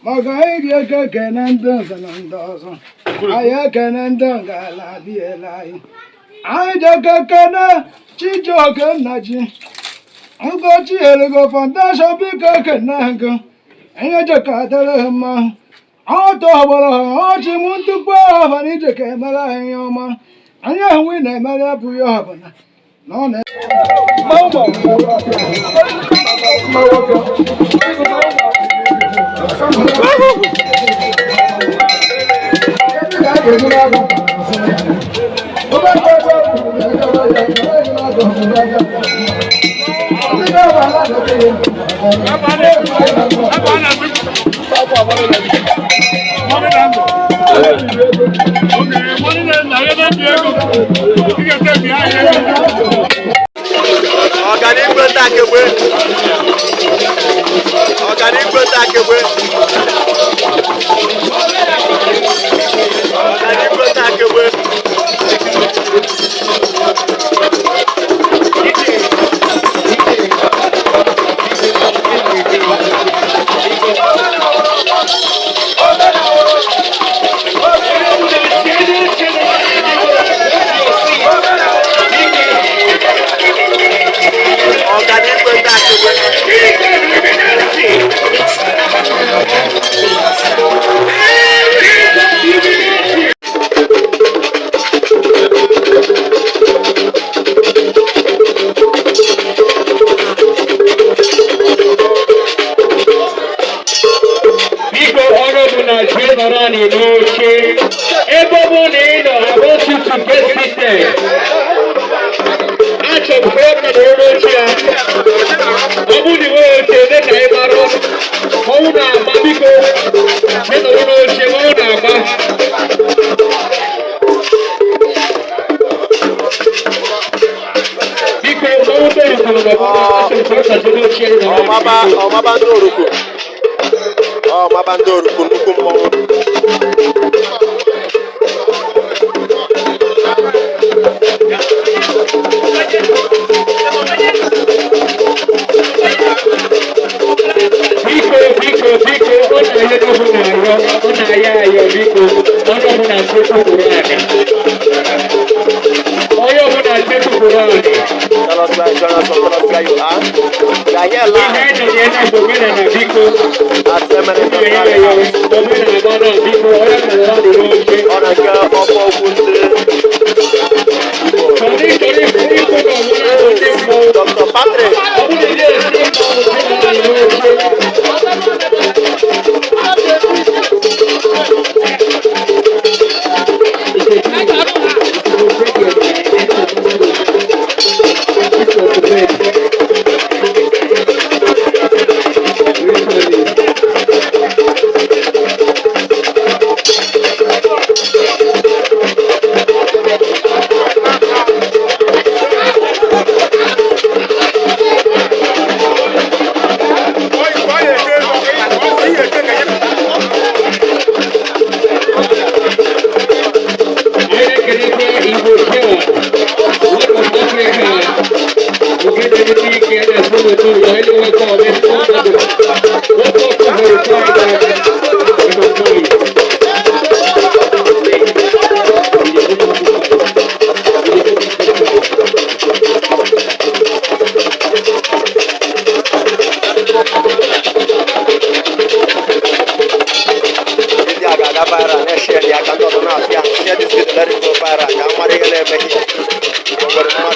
Maka anyị ga-eke ekene ndị nze na ndị ọzọ, anyị ekene ndị ngala biela anyị, anyị ji eke ekene Chijioke Nnaji Ugochi Elego Foundation, biko ekene gị ihe jeka dịrị ha mma. Ọtọ gbara ha ọchị m ntụkwu abalị ije ka emere anyị ihe ọma anyị ahụ ị na-emere abụghị ọbụla na ọ na Ọganigwe takegbe, ọganigwe takegbe, ọganigwe takegbe. Ọganigwe takegbe. Biko, onye ọbụla jee nọrọ anyị n'oche ebe ọ bụla ị nọ. I want you to get seated. Achọrọ m ka onye ọbụla nọrọ n'oche ya. Ọ bụrụ na ị nweghị oche, eme ka anyị mara. Mmanwụ na-agba, biko. Jee nọrọ n'oche, mmanwụ na-agba. Biko, mmanwụ torukwu na ọbụla, achọrọ m ka ọ kazie n'oche ya nọrọ Ọmaba biko. ọmaba ndị Oruku. Ọmaba ndị Oruku nnukwu mmọnwụ. Biko, biko, biko, ọ na-ayọ n'ọbụla arịọ, ọ na-ayọ ayọ, biko, onye ọbụla sekpụrụ anị. Onye ọbụla sekpụrụ anị. Tell us where, join us, tell us where you are. We are here Ihe live anyị nọ ya bụ omenala, biko. at Emene Ọ na-ayọ Temporary ayọ, House. omenala nọ, biko, onye ọbụla nọrọ n'oche. Ọ na nke ọkwa okwu ndị Igbo. Chọrọ ịchọrọ ịkwụ na ọbụla bụ ndị mmọnwụ. Dr. Patrick. Ọ bụrụ na ị na-esi mmọnwụ, sị na ọ n'oche. Anyị na-ekelekwa Igbo John, one of Africa, ogene ndị ike na-asụ n'otu ụlọ elu nwoke ọbịa mmadụ. Nwoke ọkụ hụrụ Friday. Ndị a ga-aga viral na-eshare ya ka ndị ọzọ na-afịa. Share this video, let it go viral ka a mara ihe na-eme here. O nwere mmadụ.